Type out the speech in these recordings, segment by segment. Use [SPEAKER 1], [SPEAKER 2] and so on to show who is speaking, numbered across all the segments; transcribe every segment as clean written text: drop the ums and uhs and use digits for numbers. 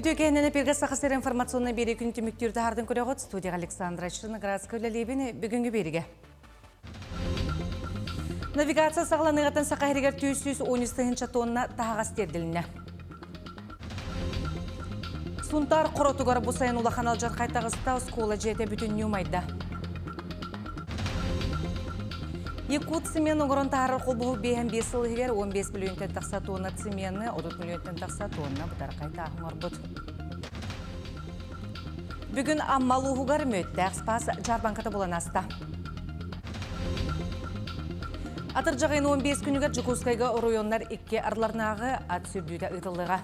[SPEAKER 1] Үтүө киһинэн эпиргэ Саха сирэ информационнай биэрии күн түмүктүүр таһаардын көрөҕүт. Студияҕа Александра Черноградская үлэлиибин. Бүгүҥҥү биэригэ. Навигация саҕаланыаҕыттан Саха сиригэр 413 тыһыынча тонна таһаҕас тиэрдилиннэ. Сунтаар хоротугар бу сайын улахан алдьархай таҕыста, оскуола дьиэтэ бүтүннүү умайда. Якут цемент оҥорон таһаарар холбоһук биэһэн биэс сыл иһигэр 15 миллионтан тахса тонна цемены, 30 миллионтан тахса тонна бытархай тааһы оҥорбут. Бүгүн Амма улууһугар мүөттээх спас дьаарбаҥката буолан ааста. Атырдьах ыйын 15 күнүгэр Дьокуускайга оройуоннар икки арларынааҕы ат сүүрдүүтэ ыытыллыаҕа.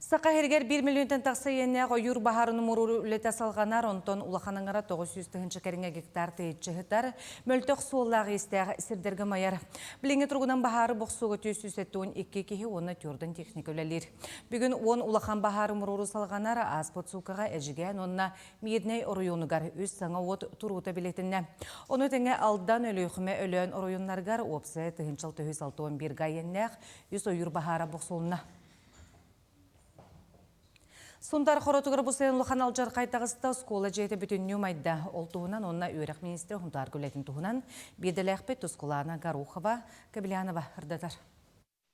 [SPEAKER 1] Саха сиригэр 1 миллионтан тахса иэннээх ойуур баһаарын умурууру үлэтэ салҕанар, онтон улахан аҥара 900 тыһыынча кэриҥэ гектар тэйиччи сытар, мөлтөх суоллаах-иистээх сирдэргэ майар. Билиҥҥи туругунан баһаары бохсууга 472 киһи уонна тюрдун техника үлэлиир. Бүгүн 10 улахан баһаары умурууру салҕанар, ааспыт суукаҕа Эдьигээн уонна Мирнэй оройуонугар үс саҥа уот туруута билэтиннэ. Ону тэҥэ Алдан, Өлүөхүмэ, Өлөөн оройуоннарыгар уопсайа тыһыынча 661 га иэннээх үс ойуур баһаара бохсулунна. Сунтаар хоротугар бу сайын улахан алдьархай таҕыста, оскуола дьиэтэ бүтүннүү умайда. Ол туһунан уонна үөрэх министрэ Хунтаар үлэтин туһунан биирдэлээхпит Тускулаана Горохова, Кобелянова ырдатар.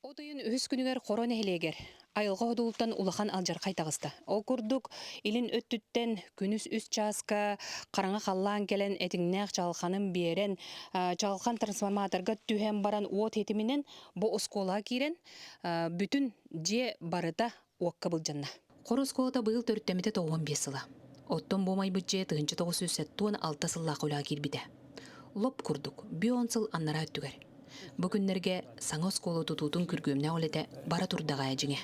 [SPEAKER 2] От ыйын үһүс күнүгэр Хоро нэһилиэгэр айылҕа ходулуттан улахан алдьархай таҕыста. Ол курдук, илин өттүттэн күнүс үс чааска хараҥа халлаан кэлэн этиҥнээх чаҕылханын биэрэн, чаҕылхан трансформаторга түһэн баран уот ситиминэн бу оскуолаҕа киирэн бүтүн дьиэ барыта уокка былдьанна. Хоро оскуолата быйыл төрүттэммитэ 95 сыла. Оттон бу умайбыт дьиэ 1976 сыллаах үлэҕэ киирбитэ. Лоп курдук, бүон сыл аннараа өттүгэр. Бу күннэргэ саҥа оскуола тутуутун күргүөмнээх үлэтэ бара турдаҕа ээ дьиҥэ.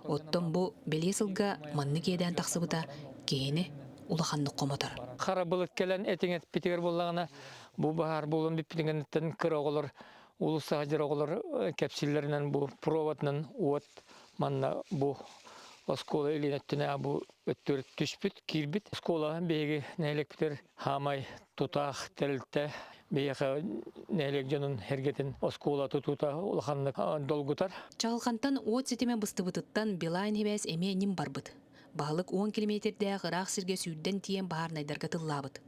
[SPEAKER 2] Оттон бу бэлиэ сылга маннык иэдээн тахсыбыта киһини улаханнык хомотор.
[SPEAKER 3] Хара былыт кэлэн этиҥ эппитигэр буоллаҕына, бу баһаар буолан бүппүтүн кыра оҕолор улуус саһадьыр оҕолор кэпсииллэринэн бу проводынан уот манна бу оскуола илин өттүнэ бу өттүгэр түспүт киирбит оскуола биһиги нэһилиэкпитигэр хаамай тутаах тэрилтэ биһиэхэ нэһилиэк дьонун эргэтин оскуола тутуута улаханнык долгутар.
[SPEAKER 2] Чаҕылхантан уот ситимэ быстыбытыттан Билайн сибээс эмиэ ньим барбыт. Баһылык уон километрдээх ыраах сиргэ сүүрдэн тиийэн баһаарынайдарга тыллаабыт.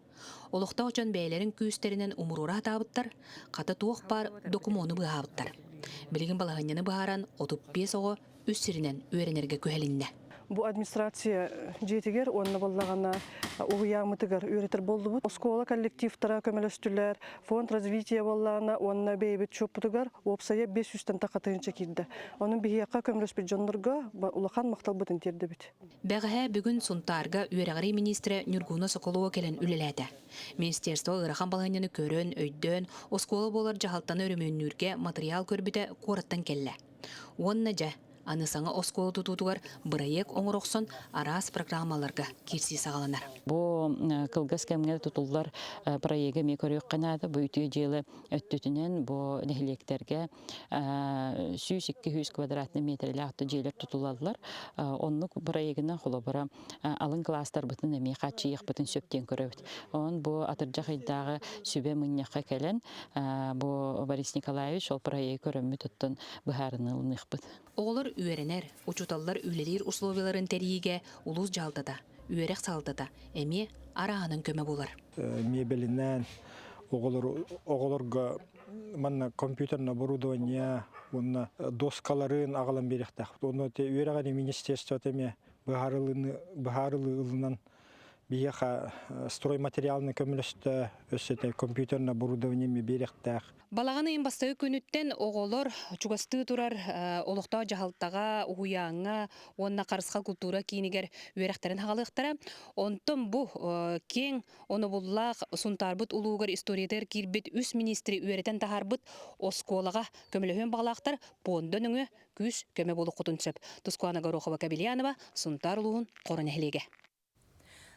[SPEAKER 2] Олохтоох дьон бэйэлэрин күүстэринэн умуруора сатаабыттар, хата туох баар докумуону быыһаабыттар. Билигин балаһыанньаны быһааран 35 оҕо үс сиринэн үөрэнэргэ күһэлиннэ.
[SPEAKER 4] Бу администрация дьиэтигэр уонна буоллаҕына уһуйааммытыгар үөрэтэр буоллубут. Оскуола коллективтара көмөлөстүлэр, фонд развития буоллаҕына уонна бэйэбит счеппутугар уопсайа 500-тэн тахха тыһыынча киирдэ. Онон биһиэхэ көмөлөспүт дьоннорго улахан махталбытын тиэрдэбит.
[SPEAKER 2] Бэҕэһээ бүгүн Сунтаарга үөрэҕирии миниистирэ Ньургууна Соколова кэлэн үлэлээтэ. Министерство ыарахан балаһыанньаны көрөн, өйдөөн, оскуола буолар дьаһалтаны өрөмүөннүүргэ матырыйаал көрбүтэ куораттан кэллэ. Уонна дьэ, аны саҥа оскуола тутуутугар бырайыак оҥоро охсон араас программаларга киирсии саҕаланар.
[SPEAKER 5] Бу кылгас кэмҥэ тутуллар проегы эмиэ көрүөххэ наада. Бу үтүө дьыала өттүтүнэн бу нэһилиэктэргэ 102 квадратный метрэлээх дьиэлэр тутулаллар. Оннук проегынан холобура алын класстарбытын эмиэ хааччыйыахпытын сөп диэн көрөбүт. Онон бу атырдьах ыйдааҕы сүбэ мунньахха кэлэн бу Борис Николаевич ол проегы көрөммүт оттон быһаарыныы ылыныахпыт.
[SPEAKER 2] Оҕолор үөрэнэр, учууталлар үлэлиир условияларын тэрийиигэ улуус дьаһалтата, үөрэх салалтата эмиэ арааһынан көмө булар.
[SPEAKER 6] Мебелинэн оҕолорго манна компьютерное оборудование уонна доскаларын аҕалан биэриэхтээх. Онно үөрэҕин министерствота эмиэ быһаарылыы ылынан биһиэхэ стройматериалны көмөлөстө, өссө компьютерное оборудование эмиэ биэриэхтээх.
[SPEAKER 2] Балаҕан ыйын бастакы күнүттэн оҕолор чугастыы турар олохтоох дьаһалтаҕа, уһуйааҥҥа уонна Харысхал култуура киинигэр үөрэхтэрин хаҕалыахтара. Онтон бу киэҥ онобуллаах Сунтаарбыт улуугар историятыгар киирбит үс министри үөрэтэн таһаарбыт оскуолаҕа көмөлөһүөн баҕалаахтар пуонда нөҥүө күүс көмө буолуоххутун сөп. Тускуана Горохова-Кобельянова, Сунтаар улууһун Хоро нэһилиэгэ.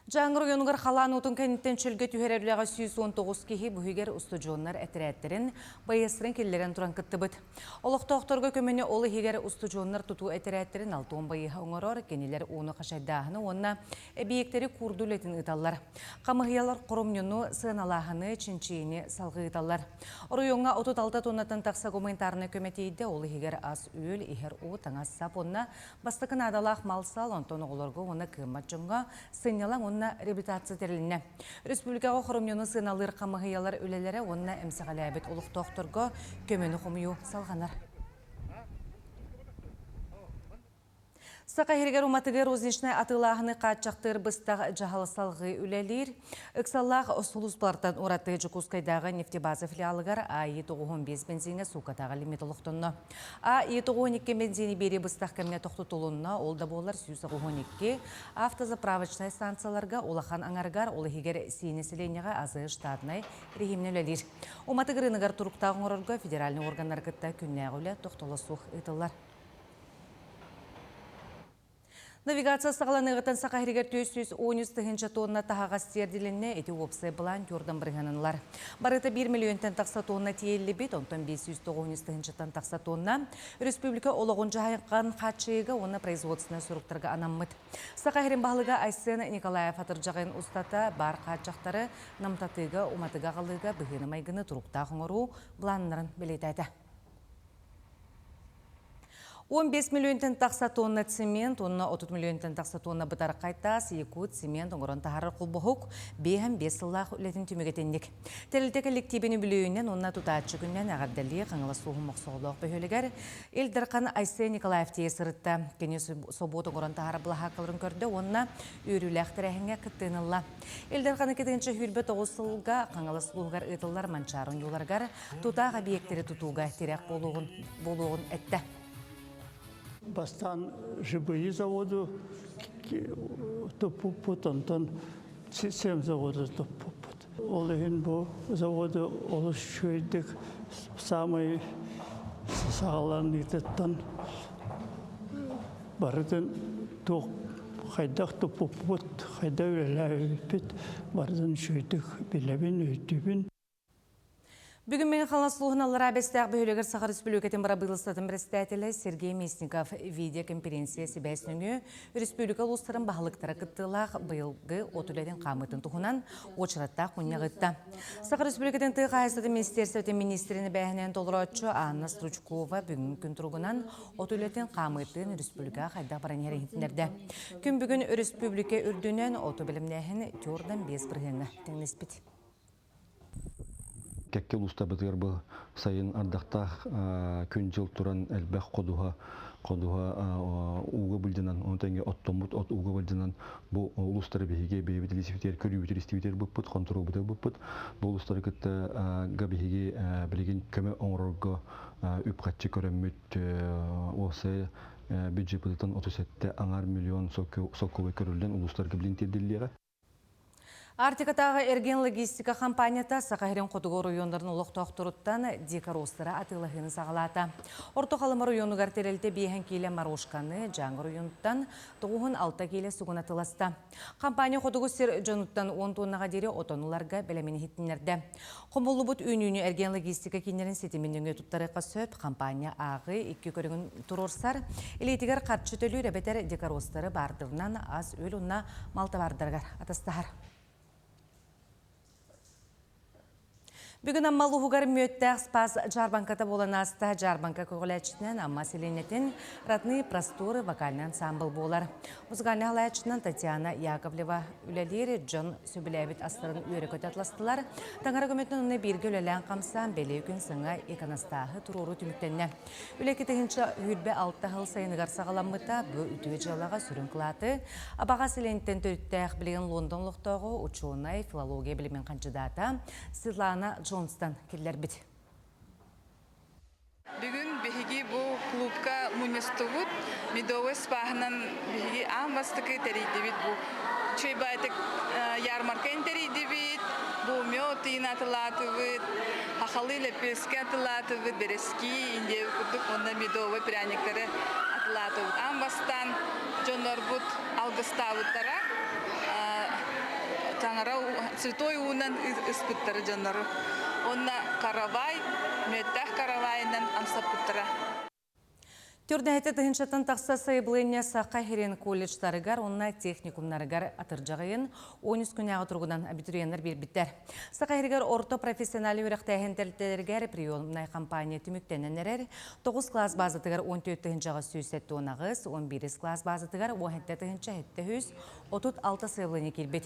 [SPEAKER 1] Дьааҥы оройуонугар халаан уутун кэнниттэн чөлгө түһэрэр үлэҕэ 119 киһи бу иһигэр устудьуоннар этэрээттэрин, байыастарын киллэрэн туран кыттыбыт. Олохтоохторго көмөнү ол иһигэр устудьуоннар тутуу этэрээттэрин 60 байыаһа оҥорор, кинилэр ууну хачайдааһыны уонна эбийиэктэри куурдуу үлэтин ыыталлар. Хамыыһыйалар хоромньуну, сыаналааһыны, чинчийиини салҕыы ыыталлар. Оройуоҥҥа 36 тоннаттан тахса гуманитарнай көмө тиийдэ, ол иһигэр ас-үөл, иһэр уу, таҥас-сап уонна Бастакы наадалаах мал-сал, онтон оҕолорго уонна кыаммат дьоҥҥо сынньалаҥ уонна реабилитация тэрилиннэ. Республикаҕа хоромньуну сыаналыыр хамыыһыйалар үлэлэрэ уонна эмсэҕэлээбит олохтоохторго көмөнү хомуйуу салҕанар. Саха иһигэр уматыгы розничнай атыылааһыны хааччахтыыр быстах дьаһал салҕыы үлэлиир. Ыксаллаах сулууспалартан ураты Дьокуускайдааҕы нефтебаза филиалыгар АИ 95 бензиҥҥэ суукатааҕы лимит олохтонно. АИ 92 бензини биэрии быстах кэмҥэ тохтотулунна, ол да буоллар 192 автозаправочнай станцияларга улахан аҥарыгар, ол иһигэр Сиинэ сэлиэнньэҕэ АЗ штатнай режимҥэ үлэлиир. Уматык ырыыныгар туруктаах оҥорорго федеральнай органнары кытта күннээҕи үлэ тохтоло суох ыытыллар. Навигация саҕаланыаҕыттан Саха сиригэр 413 тыһыынча тонна таһаҕас тиэрдилиннэ, ити уопсай былаан түөрдэн бырыһыанылар. Барыта 1 миллионтан тахса тонна тиэйиллибит, онтон 593 тыһыынчаттан тахса тонна республика олоҕун дьаһайған хааччыйыыга уонна производственнай соруктарга анаммыт. Саха сирин баһылыга Айсен Николаев атырдьаҕын устата баар хааччахтары намтатыыга, уматыга аҕалыыга быһыыны-майгыны туруктаах оҥоруу былааннарын бэлиэтээтэ. 15 миллионтан тахса тонна цемент уонна 30 миллионтан тахса тонна бытархай таас Якут цемент оҥорон таһаарар холбоһук 5 сыллаах үлэтин түмүгэ итинник. Тэрилтэ коллективин үбүлүөйүнэн уонна тутааччы күнүнэн эҕэрдэлии Хаҥалас улууһун Мохсоҕолоох бөһүөлэгэр Ил Дархан Айсен Николаев тиийэ сырытта. Кини собуот оҥорон таһаарар былаһааккаларын көрдө уонна үөрүүлээх тэрээһиҥҥэ кыттыыны ылла. Ил Дархан 2029 сылга Хаҥалас улууһугар ыытыллар Манчаары оонньууларыгар тутаах объектэри тутууга тирэх буолуоҕун, буолуоҕун эттэ.
[SPEAKER 7] Бастаан ЖБИ заводу туппуппут, онтон СЭМ заводу туппуппут. Ол иһин бу заводу олус үчүгэйдик саамай саҕаланыытыттан барытын туох хайдах туппуппут, хайдах үлэлээбиппит барытын үчүгэйдик билэбин, өйдүүбүн.
[SPEAKER 1] Бүгүн Мэҥэ Хаҥалас улууһун Аллараа Бэстээх бөһүөлэгэр Саха Республикатын бырабыыталыстыбатын председателэ Сергей Местников видеоконференция сибээс нөҥүө республика улуустарын баһылыктара кыттыылаах быйылгы от үлэтин хаамыытын туһунан уочараттаах мунньах ыытта. Саха Республикатын тыа хаһаайыстыбатын министерствотын министрин эбээһинэн толорооччу Анна Стручкова бүгүҥҥү күн туругунан от үлэтин хаамыытын республикаҕа хайдах баран иһэр иһитиннэрдэ. Күн бүгүн өрөспүүбүлүкэ үрдүнэн оту бэлэмнээһин 4,5 бырыһыаҥҥа тэҥнэспит.
[SPEAKER 8] Кэккэ улуустарбытыгар бу сайын ардахтаах күн-дьыл туран элбэх ходуһа ходуһа ууга былдьанан, ону тэҥэ оттоммут от ууга былдьанан бу улуустары биһиги бэйэбит илиисибитигэр көрүүбүтүр истибитигэр быппыт, хонтуруолбутугар быппыт. Бу улуустары кытта биһиги билигин көмө оҥорорго үп-харчы көрөммүт уопсай бюджеппытыттан 37 аҥаар миллион солкуобай көрүллэн улуустарга билин тиэрдиллиэҕэ.
[SPEAKER 1] Арктикатааҕы эргиэн логистика хампаанньата Саха сирин хотугу оройуоннарын олохтоохторуттан дикоростары атыылаһыыны саҕалаата. Орто Халыма оройуонугар тэрилтэ биэһэн киилэ морошканы, Дьааҥы оройуонуттан 96 киилэ сугун атыыласта. Компания хотугу сир дьонуттан 10 туоннаҕа диэри отон ыларга бэлэмин иһитиннэрдэ. Хомуллубут үүнүүнү эргиэн логистика кииннэрин ситимин нөҥүө туттарыахха сөп. Компания ааҕыы икки көрүҥүн туруорсар. Илиитигэр харчы төлүүр эбэтэр декоростары баардырынан ас-үөл уонна мал табаардарыгар атастаһар. Бүгүн Амма улууһугар мүөттээх Спас дьаарбаҥката буолан ааста. Дьаарбаҥка көҕүлээччитинэн Амма сэлиэнньэтин Родные просторы вокальный ансамбл буолар. Музыкальнай халааччытынан Татьяна Яковлева үлэлиир, дьон сөбүлээбит астарын үөрэ-көтө атластылар. Таҥара көмөтүнэн уонна бииргэ үлэлээн-хамсаан бэлиэ күн саҥа иконостаһы туруоруу түмүктэннэ. Үлэ 2026 сыл сайыныгар саҕаламмыта. Бу үтүө дьыалаҕа сүрүн кылааты Абаҕа сэлиэнньэттэн төрүттээх билигин Лондон олохтооҕо учуонай, филология билимин хандьыдаата Светлана Джонстон киллэрбит.
[SPEAKER 9] Бүгүн биһиги бу клубка мунньустубут. Медовый спаһынан биһиги аан бастакы тэрийдибит бу Чуйбаатык ярмарка тэрийдибит, бу мед тыын атылаатыбыт, хахалы лэппиэскэ атылаатыбыт, бэрэски, индия курдук уонна медовый пряниктары атылаатыбыт. Аан бастаан дьоннорбут алгыстаабыттара. Таҥара святой уунан ыспыттара дьоннору. Уонна каравай, мүөттээх каравайынан амсаппыттара.
[SPEAKER 1] Төрдэһити тыһынчаттан тахса сайабылыанньа Саха сирин колледжтарыгар уонна техникумнарыгар атырдьах ыйын 13 күнээҕи туругунан абитуриеннар биэрбиттэр. Саха сиригэр орто профессиональнай үөрэхтээһин тэрилтэлэригэр приемнай кампания түмүктэнэн эрэр. 9 класс базатыгар 14 тыһынчаҕа 178, 11 класс базатыгар 17 тыһынча 736 сайабылыанньа киирбит.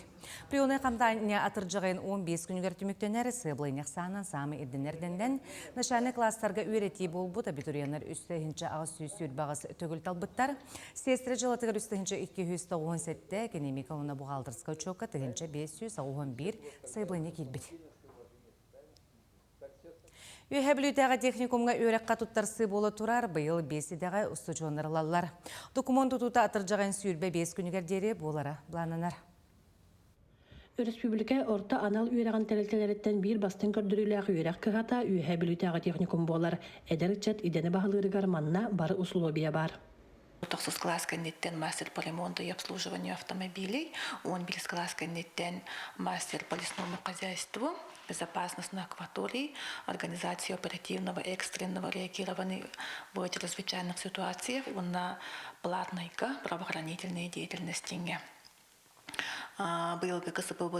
[SPEAKER 1] Приемнай кампания атырдьах ыйын 15 күнүгэр түмүктэнэр, сайабылыанньа ахсаанынан саамай ирдэнэр начальнай класстарга үөрэтии буолбут абитуриеннар 3800 төгүл талбыттар. Сиэстэрэ дьыалатыгар 3297, экономика уонна бухгалтерскай учуокка 1591 сайабылыанньа киирбит. Үөһээ Бүлүүтээҕи техникумҥа үөрэххэ туттарсыы буола турар, быйыл биэс идэҕэ устудьуоннар ылаллар. Докумуон тутуута атырдьаҕын 25 күнүгэр диэри буолара былааннанар.
[SPEAKER 10] Өрөспүүбүлүкэ орто анал үөрэҕин тэрилтэлэриттэн биир бастыҥ көрдөрүүлээх үөрэх кыһата Үөһээ Бүлүүтээҕи техникум буолар. Эдэр ыччат идэни баһылыырыгар манна бары усулуобуйа баар.
[SPEAKER 9] Тохсус класс кэнниттэн мастер по ремонту и обслуживанию автомобилей, 11 класс кэнниттэн мастер по лесному хозяйству, безопасность на акватории, организация оперативного экстренного реагирования в чрезвычайных ситуациях уонна платнайга правоохранительной деятельностиҥҥэ. Быйылгы КСПБ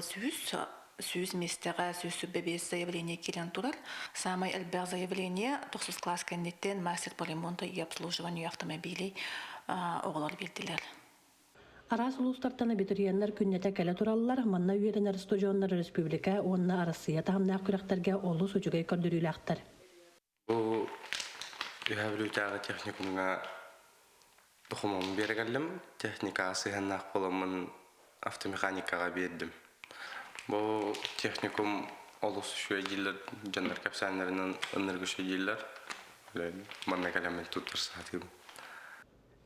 [SPEAKER 9] 100 миэстэҕэ 125 заявление киирэн турар. Саамай элбэх заявление тохсус класс кэнниттэн мастер по ремонту и обслуживанию автомобилей оҕолор биэрдилэр.
[SPEAKER 10] Араас улуустартан абитуриеннар күннэтэ кэлэ тураллар. Манна үөрэнэр устудьуоннар республика уонна Арассыыйа таһымнаах күрэхтэргэ олус үчүгэй көрдөрүүлээхтэр.
[SPEAKER 11] Бу Үөһээ Бүлүүтээҕи техникумҥа докумуоммун биэрэ кэллим. Техникаҕа сыһыаннаах буоламмын автомеханикаҕа биэрдим. Бу техникум олус үчүгэй дииллэр, дьоннор кэпсээннэринэн ынырык үчүгэй дииллэр. Манна кэлэммин туттар саатыыбын.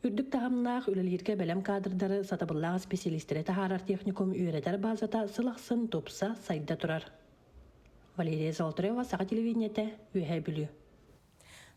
[SPEAKER 10] Үрдүк таһымнаах үлэлииргэ бэлэм кадрдары сатабыллаах исписэлиистэри таһаарар техникум үөрэтэр базата сыл ахсын тупса, сайда турар. Валерия Золотарева, Саха телевидениетэ, Үөһээ Бүлүү.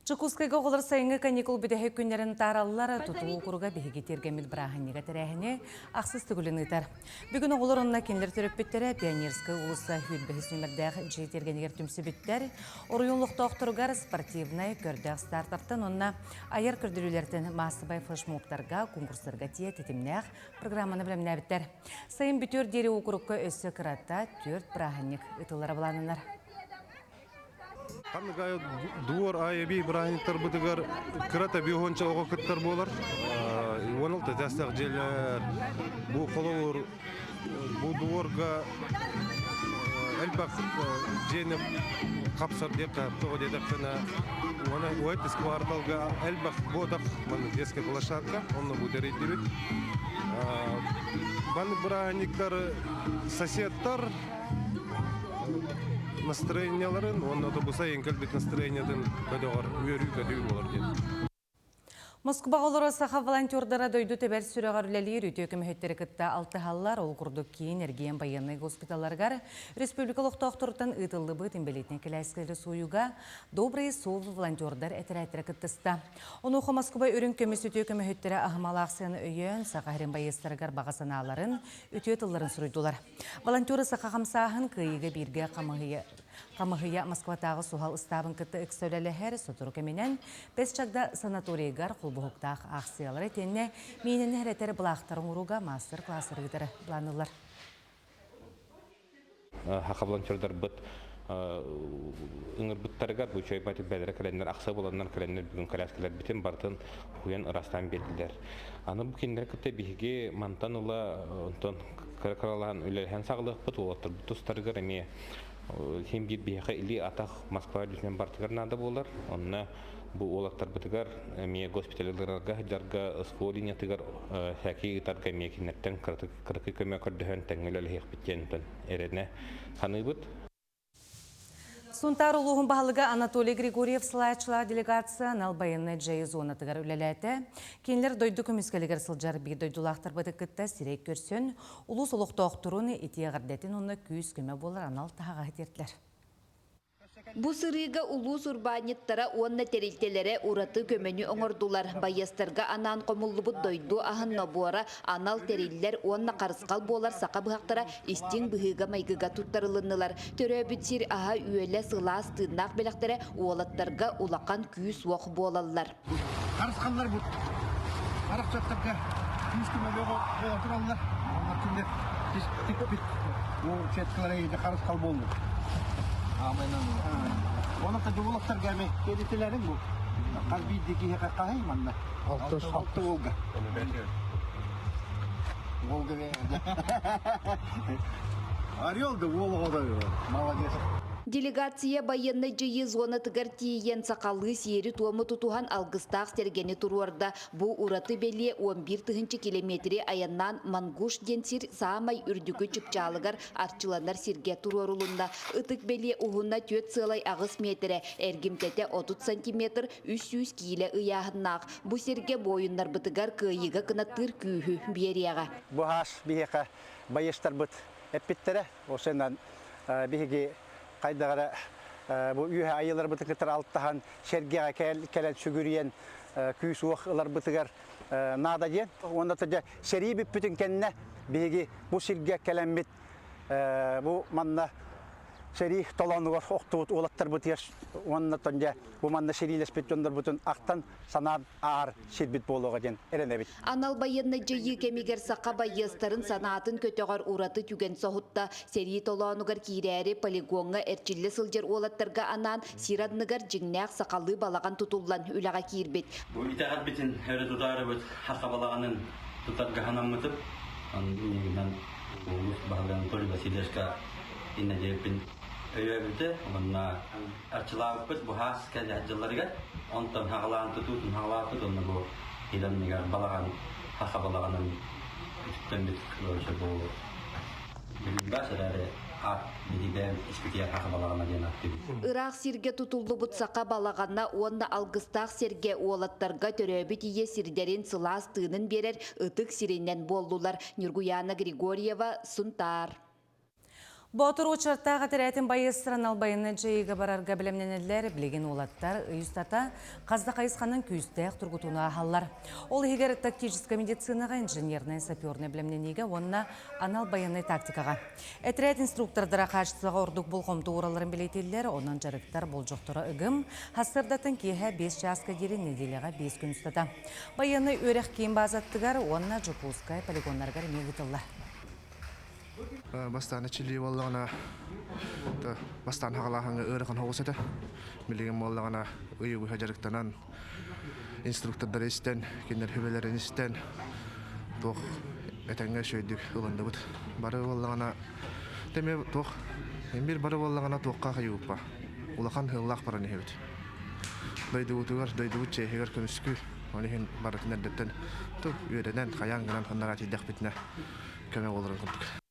[SPEAKER 1] Дьокуускайга оҕолор сайыҥҥы каникул бүтэһик күннэрин таараллар, тутуу куруга биһиги тиэргэммит бырааһынньыга тэрээһини ахсыс төгүлүн ыытар. Бүгүн оҕолор онно кинилэр төрөппүттэрэ Пионерскай уулусса 25 нүмердээх дьиэ тиэргэнигэр түмсүбүттэр. Оройуон олохтоохторугар спортивнай, көрдөөх стартаптан уонна айар көрдөрүүлэртэн маассабай флешмобтарга, конкурстарга тиийэ тэтимнээх программаны бэлэмнээбиттэр. Сайын бүтүөр диэри уокурукка өссө кырата түөрт бырааһынньык ыытыллара былааннанар.
[SPEAKER 12] Ханнык айы двор айы би бырааһынньыктарбытыгар кырата биохонча оҕо кыттар буолар. 16 этээстээх дьиэлэр бу холобур бу дворга элбэх дьиэни хапсар диэххэ тоҕо диэтэххинэ уонна уһайтыс кварталга элбэх буотах манна детская площадка онно бу тэрийдибит Маннык бырааһынньыктар соседтар настроенияларын уонна автобуса ең кэлбит настроениятын көтөҕөр үөрүү-көтүү буолар диэн.
[SPEAKER 1] Москубаҕа олорор саха волонтердара дойду тэбэр сүрэҕэр үлэлиир үтүө көмөһүттэри кытта алтыһаллар. Ол курдук киин эргиэн байыаннай госпиталларыгар республика олохтоохторуттан ыытыллыбыт инбэлиитинэй кэлээскэлэри сууйууга Добрые совы волонтердар этэрээттэрэ кыттыста. Онуоха Москуба үрүҥ көмүс үтүө көмөһүттэрэ аһымал аахсыйаны өйөөн, Саха сирин байыастарыгар баҕа санааларын, үтүө тылларын суруйдулар. Волонтеры саха хамсааһын кыайыыга бииргэ хамыһыйа Москватааҕы суһал ыстаабын кытта ыкса үлэлэһэр, сотору кэминэн Бэс Чагда санаторийыгар холбоһуктаах аахсыйалары итиэннэ миинэни эрэтэр былаахтары оҥорууга маастар-кылаастары ыытары былаанныыллар.
[SPEAKER 13] Саха волонтердарбыт ыҥырбыттарыгар бу үчүгэй бэлэрэ кэлэннэр ахса буоланнар кэлэннэр бүгүн кэлээскэлэрбитин барытын уйан ырастаан биэрдилэр. Аны бу кинилэри кытта биһиги мантан ыла онтон кыра-кыралаан үлэлэһэн саҕалыахпыт уолаттарбыт тустарыгар эмиэ син биир биһиэхэ илии-атах Москва үрдүнэн барытыгар наада буолар. Онно бу уолаттарбытыгар эмиэ госпиталларга сылдьарга СВО линиятыгар сээки ыытарга эмиэ кинилэртэн кыракый көмө көрдөһөн тэҥҥэ үлэлэһиэхпит диэн эрэнэ саныыбыт.
[SPEAKER 1] Сунтаар улууһун баһылыга Анатолий Григорьев салайааччылаах делегация анал байыаннай дьайыы зонатыгар үлэлээтэ. Кинилэр дойду көмүскэлигэр сылдьар биир дойдулаахтарбыты кытта сирэй көрсөн, улуус олохтоохторун итии эҕэрдэтин уонна күүс-көмө буолар анал таһаҕаһы тиэртилэр.
[SPEAKER 14] Бу сырыыга улуус урбаанньыттара уонна тэрилтэлэрэ ураты көмөнү оҥордулар. Байыастарга анаан хомуллубут дойду аһын нобуора, анал тэриллэр уонна харысхал буолар саха быһахтара истиҥ быһыыга-майгыга туттарылыннылар. Төрөөбүт сир аһа-үөлэ сылаас тыыннаах бэлэхтэрэ уолаттарга улахан күүс-уох буолаллар.
[SPEAKER 15] Харысхаллар бу харахсаттарга күүс-көмөлөөх буола тураллар. Олор кинилэр тикпит бу сеткалара иһити харысхал буоллун. Оны тадьуулаттарга эми кедитилерин бу. Хас биирдии киһиэхэ хаһый манна? Алты Волга. Волга Орел да Волга молодец.
[SPEAKER 14] Делегация байыаннай дьайыы зонатыгар тиийэн сахалыы сиэри-туому тутуһан алгыстаах сэргэни туруорда. Бу ураты бэлиэ 11 тыһыынча километри айаннаан Мангуш диэн сир саамай үрдүкү чыпчаалыгар арчыланар сиргэ туруорулунна. Ытык бэлиэ уһуна 4,8 миэтэрэ, эргимтэтэ 30 сантиметр, 300 киилэ ыйааһыннаах. Бу сиргэ буойуннарбытыгар кыайыыга кынаттыыр күүһү биэриэҕэ.
[SPEAKER 15] Бу хаас биһиэхэ байыастарбыт эппиттэрэ. Ол сэнэн биһиги хайдах эрэ бу үөһэ айыыларбытын кытары алтаһан сэргэҕэ кэлэн сүгүрүйэн күүс-уох ыларбытыгар наада диэн. Уонна дьэ сэрии бүппүтүн кэннэ биһиги бу сиргэ кэлэммит бу манна сэрии толоонугар охтубут уолаттарбытыгар уонна дьэ бу манна сэриилэспит дьоннорбутун ахтан санаан аар сирбит буолуоҕа диэн эрэнэбит.
[SPEAKER 14] Анал байыаннай дьайыы кэмигэр саха байыастарын санаатын көтөҕөр ураты түгэн соһутта. Сэрии толоонугар киирээри полигоҥҥа эрчиллэ сылдьар уолаттарга анаан сир анныгар дьиҥнээх сахалыы балаҕан тутуллан үлэҕэ киирбит.
[SPEAKER 16] Бу итэҕэлбитин өрө тутаарыбыт саха балаҕанын тутарга санаммытым. Иннигинэн улуус баһылыга Анатолий Васильевичка иннэ диэбиппин өйөөбүтэ уонна арчылаабыппыт бу хаас кэлэ дьылларыгар онтон хаҕалаан тутуутун хаҕалаабыппыт уонна бу иданныгар балаҕан саха балаҕанын үтүктэммит короче бу билбэс эрээри аат биһиги испитигэр саха балаҕана диэн ааттыыбыт.
[SPEAKER 14] Ыраах сиргэ тутуллубут саха балаҕана уонна алгыстаах сиргэ уолаттарга төрөөбүт ийэ сирдэрин сылаас тыынын биэрэр ытык сиринэн буоллулар. Ньургуйаана Григорьева, Сунтаар.
[SPEAKER 1] Боотур учуоттаах этэрээтин байыастарын албайыны дьайыыга барарга бэлэмнэнэллэр. Билигин уолаттар ый устата хас да хайысханан күүстээх тургутууну ааһаллар. Ол иһигэр тактическай медицинаҕа, инженернай, сапернай бэлэмнэниигэ уонна анал байыаннай тактикаҕа. Этэрээт инструктордара хаачыстыбаҕа ордук болҕомто ууралларын бэлиэтииллэр, онон дьарыктар болдьохторо ыгым. Сарсыардаттан киэһэ 5 чааска диэри нэдиэлэҕэ 5 күн устата. Байыаннай үөрэх киин баазатыгар уонна Дьокуускай полигоннарыгар эмиэ ыытыллар.
[SPEAKER 17] Бастаан эчилии буоллаҕына, бастаан хаҕалааһыҥҥа ыарахан соҕус этэ. Билигин буоллаҕына ыйы быһа дьарыктанан, инструктордары истэн, кинилэр сүбэлэрин истэн, туох этэҥҥэ үчүгэйдик ылынныбыт. Бары буоллаҕына, эмиэ туох, эмиэ бары буоллаҕына туохха хайыыппа. Улахан сыаллаах баран иһэбит. Дойдубутугар, дойдубут чиэһигэр көмүскүү, ол иһин барытын эрдэттэн үөрэнэн, хайаан гынан ханнара тиийдэхпитинэ көмө буоларын курдук.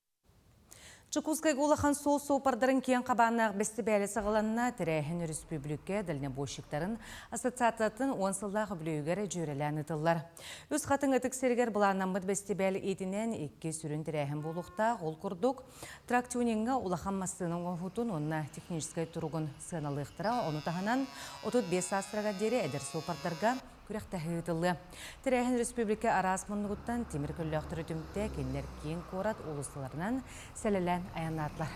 [SPEAKER 1] Дьокуускайга улахан суол суоппардарын киэҥ хабааннаах бэстибээлэ саҕаланна. Тэрээһин өрөспүүбүлүкэ дальнобойщиктарын ассоциациятын уон сыллаах үбүлүөйүгэр дьүөрэлээн ыытыллар. Үс Хатыҥ ытык сиригэр былааннаммыт бэстибээл иитинэн икки сүрүн тэрээһин буолуохтаах. Ол курдук, трактюниҥҥа улахан массыына оҥоһуутун уонна техническэй туругун сыаналыахтара. Ону таһынан, 35 саастарыгар диэри эдэр суоппардарга Күрэхтэһии ыытыллыа. Тэрээһин республика араас муннугуттан тимир көллөөхтөрү түмтэ, кинилэр киин куорат уулуссаларынан сэлэлээн айаннаатылар.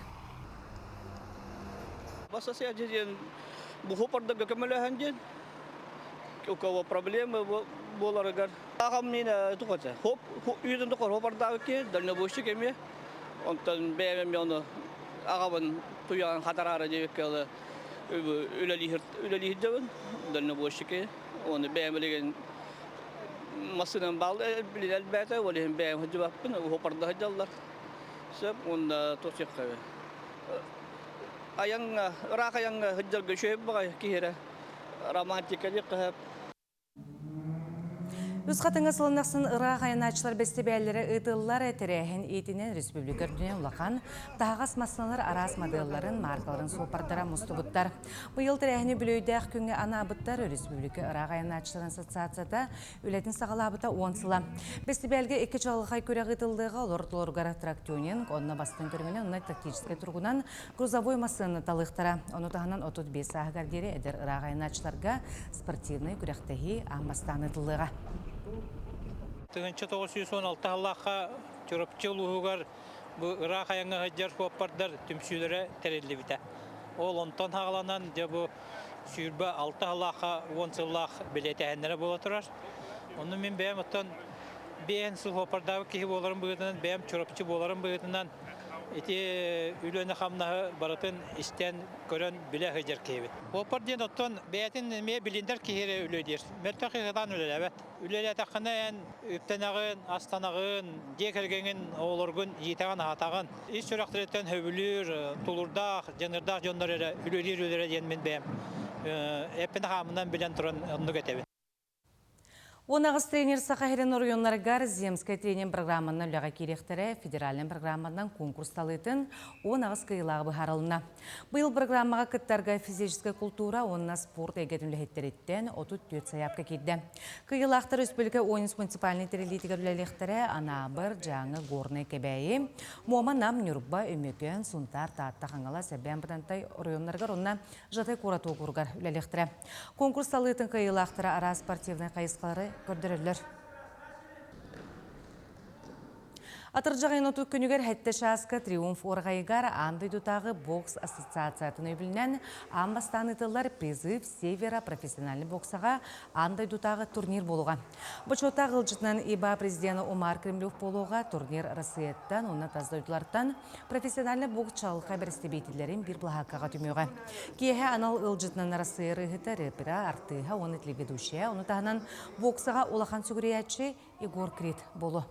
[SPEAKER 18] Ассоциация диэн бухопордарга көмөлөһөн диэн у кого проблемы буоларыгар аҕам мин тухата хоп үйэтин тухары хопордаабыт киһи дальнобойщик эмиэ онтон бэйэм эмиэ ону аҕабын туйаҕын хатараары диэбиккэ дылы үлэлиир үлэлиир дальнобойщики Оны бэйэм билигин массыынам баал билин элбээтэ, ол иһин бэйэм сылдьыбаппын, уһупарда сылдьаллар. Сөп, уонна туох Айаҥҥа, ыраах айаҥҥа сылдьарга үчүгэй баҕайы киһи эрэ. Романтика диэххэ сөп.
[SPEAKER 1] Үс хатыҥа сылын ахсын ыраах айанааччылар бэстибээллэрэ ыытыллар тэрээһин иитинэн республика үрдүнэн улахан таһаҕас массыыналар араас моделларын, маркаларын суоппардара мустубуттар. Быйыл тэрээһини үбүлүөйдээх күҥҥэ анаабыттар республика ыраах айанааччыларын ассоциацията үлэтин саҕалаабыта уон сыла. Бэстибээлгэ икки чаҕылхай күрэх ыытыллыаҕа, олор ортолоругар трактюнинг, онно бастыҥ көрүҥүнэн уонна тактическай туругунан грузовой массыынаны талыахтара. Ону таһынан 35 сааһыгар диэри эдэр ыраах айанааччыларга спортивнай күрэхтэһии аан бастаан ыытыллыаҕа.
[SPEAKER 19] 1916 сыллаахха Чурапчы улууһугар бу ыраах айаҥҥа сылдьар суоппардар түмсүүлэрэ тэриллибитэ. Ол онтон саҕаланан дьэ бу 26 сыллаахха 10 сыллаах бэлиэтээһиннэрэ буола турар. Онно мин бэйэм оттон биэһин сыл суоппардаабыт киһи буоларым быһыытынан, бэйэм Чурапчы буоларым быһыытынан ити үлэни-хамнаһы барытын истэн, көрөн билэ сылдьар киһибит. Суоппар диэн оттон бэйэтин эмиэ билинэр киһи эрэ үлэлиир. Мөлтөх киһи сатаан үлэлээбэт. Үлэлээтэххинэ эн үптэнэҕин, астанаҕын, дьиэ кэргэҥин, оҕолоргун иитэҕин-аһатаҕын. Ис сүрэхтэриттэн сөбүлүүр, тулуурдаах, дьаныардаах дьоннор эрэ үлэлиир үлэлэрэ диэн мин бэйэм эппин-хааммынан билэн туран оннук этэбин.
[SPEAKER 1] 18 тренер Саха сирин оройуоннарыгар Земскэй тренинг программанан үлэҕэ киириэхтэрэ федеральнай программанан конкурс талыытын 18 кыайыылааҕы быһаарылынна. Быйыл программаҕа кыттарга физическэй култуура уонна спорт эйгэтин үлэһиттэриттэн 34 сайаапка киирдэ. Кыайыылаахтар республика Онис муниципальнай тэриллиитигэр үлэлиэхтэрэ Анаабыр, Дьааҥы, Горнай, Кэбээйи, Муома, Нам, Ньурба, Өймөкөөн, Сунтаар, Таатта, Хаҥалас, Эбээн Бытантай оройуоннарыгар уонна Жатай куорат уокуругар үлэлиэхтэрэ. Конкурс талыытын кыайыылаахтара араас спортивнай хайысхалары көрдөрөллөр. Атырдьах ыйын отут күнүгэр сэттэ чааска Триумф уораҕайыгар аан дойдутааҕы бокс ассоциациятын өйөбүлүнэн аан бастаан ыытыллар Призыв Севера профессиональнай боксаҕа аан дойдутааҕы турнир буолуоҕа. Бочуоттаах ыалдьытынан ИБА президена Умар Кремлев буолуоҕа турнир Россияттан уонна тас дойдулартан профессиональнай бокс чаҕылхай бэрэстэбиитэллэрин биир былаһааккаҕа түмүөҕэ. Киэһэ анал ыалдьытынан Арассыыйа ырыаһыта, рэпера, артыыһа уонна телеведущая, ону таһынан боксаҕа улахан сүгүрүйээччи Егор Крид буолуо.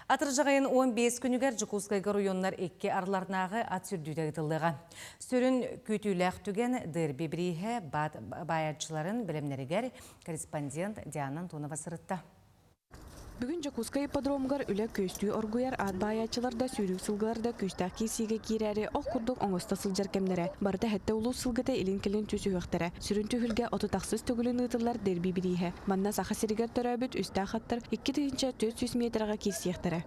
[SPEAKER 1] Атырдьах ыйын 15 күнүгэр Дьокуускайга оройуоннар икки арларнааҕы ат сүрдүүтэ ыытыллыаҕа. Сүрүн күүтүүлээх түгэн дерби бирииһэ БАД баайааччыларын бэлэмнэригэр корреспондент Диана Антонова сырытта.
[SPEAKER 20] Бүгүн Дьокуускай ипподромугар үлэ күөстүү оргуйар, аат баайааччылар да, сүүрүүк сылгылар да күүстээх киирсиигэ киирээри ох курдук оҥосто сылдьар кэмнэрэ. Барыта сэттэ улуус сылгыта илин-кэлин түсүһүөхтэрэ. Сүрүн түһүлгэ 36 төгүлүн ыытыллар дерби бирииһэ. Манна Саха сиригэр төрөөбүт үстээх аттар 2400 миэтэрэҕэ киирсиэхтэрэ.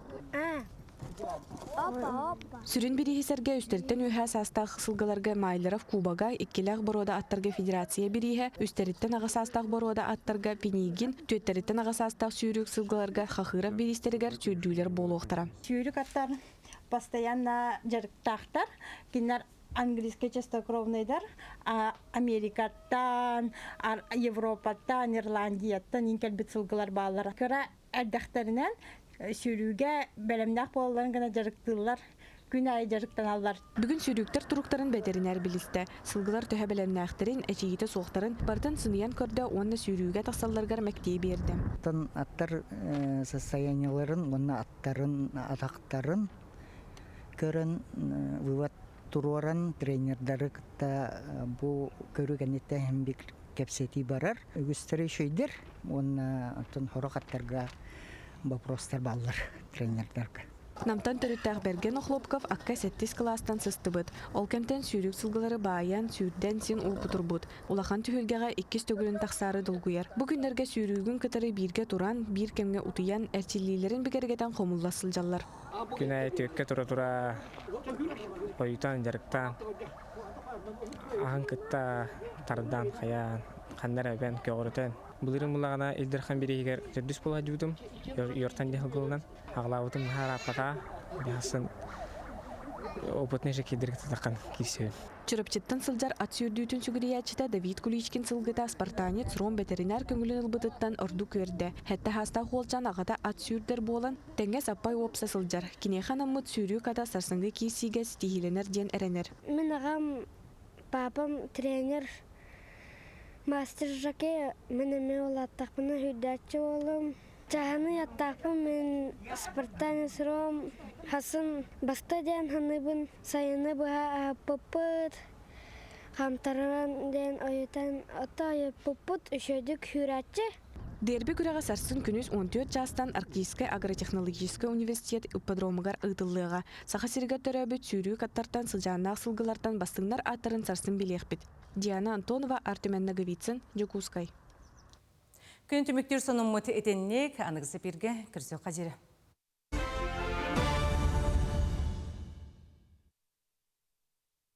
[SPEAKER 20] Сүрүн бирииһи сэргэ үстэриттэн үөһээ саастаах сылгыларга Майлеров Кубога, иккилээх боруода аттарга Федерация бирииһэ, үстэриттэн аҕа саастаах боруода аттарга Пинигин, түөттэриттэн аҕа саастаах сүүрүк сылгыларга Хахыров бириистэригэр сүүрдүүлэр буолуохтара.
[SPEAKER 21] Сүүрүк аттар постоянно дьарыктаахтар. Кинилэр английский чистокровныйдар Америкаттан, Европаттан, Ирландияттан иин кэлбит сылгылар бааллар. Кыра эрдэхтэринэн сүүрүүгэ бэлэмнээх буолалларын гына дьарыктыыллар, күн аайы дьарыктаналлар.
[SPEAKER 20] Бүгүн сүүрүүктэр туруктарын бэтэринээр билистэ. Сылгылар төһө бэлэмнээхтэрин, эчийиитэ суохтарын барытын сыныйан көрдө уонна сүүрүүгэ тахсалларыгар мэктиэ биэрдэ.
[SPEAKER 22] Оттон аттар состояниеларын уонна аттарын атахтарын көрөн вывод туруоран тренердары кытта бу көрүү кэнниттэн иһин кэпсэтии барар. Үгүстэрэ үчүгэйдэр уонна оттон сорох аттарга вопростар бааллар тренердарга.
[SPEAKER 20] Намтан төрүттээх Бэргэн Охлопков акка сэттис кылаастан сыстыбыт. Ол кэмтэн сүүрүк сылгылары баайан, сүүрдэн син уопутурбут. Улахан түһүлгэҕэ иккис төгүлүн тахсаары долгуйар. Бу күннэргэ сүүрүүгүн кытары бииргэ туран, биир кэмҥэ утуйан, эрчиллиилэрин бигэргэтэн хомулла сылдьаллар.
[SPEAKER 23] Күн аайы түөккэ тура-тура ойутан, дьарыктаан, аһын кытта тардан, хайаан, ханна эрэ эбэн, көҕүрүтэн. Былырыын буллаҕына Ил Дархан бирииһигэр төрдүс буола сылдьыбытым, Йортан диэн сылгылынан. Аҕалаабытым наһаа ырааппатаҕа, хасын опытный же киирдэргэ тутаххан киирсэбин.
[SPEAKER 20] Чурапчыттан сылдьар ат сүүрдүүтүн сүгүрүйээччитэ Давид Куличкин сылгыта спартанец Ром бэтэринээр көҥүлүн ылбытыттан ордук үөрдэ. Сэттэ саастаах уолчаан аҕата ат сүүрдэр буолан, тэҥҥэ саппай уопса сылдьар. Киниэхэ анаммыт сүүрүү хата сарсыҥҥы киирсиигэ ситиһиилэнэр диэн эрэнэр.
[SPEAKER 24] Мин аҕам, папам тренер, мастер жокей, мин эмиэ улааттахпына сүүрдээччи буолуом. Чаһыны аттаахпын мин спартанец Ром хасын баста диэн саныыбын. Сайыны быһа аһаппыппыт. Хаамтаран диэн ойутан ото ойуппуппут үчүгэйдик сүүрээччи.
[SPEAKER 20] Дерби күрэҕэ сарсын күнүс 14 чаастан Арктическай агротехнологическай университет ипподромугар ыытыллыаҕа. Саха сиригэр төрөөбүт сүүрүүк аттартан сыдьааннаах сылгылартан бастыҥнар ааттарын сарсын билиэхпит. Диана Антонова, Артем Ноговицын, Дьокуускай.
[SPEAKER 1] Күн түмүктүүр сонуммут итинник аныгысы пиргэ көрсүөххэ диэри.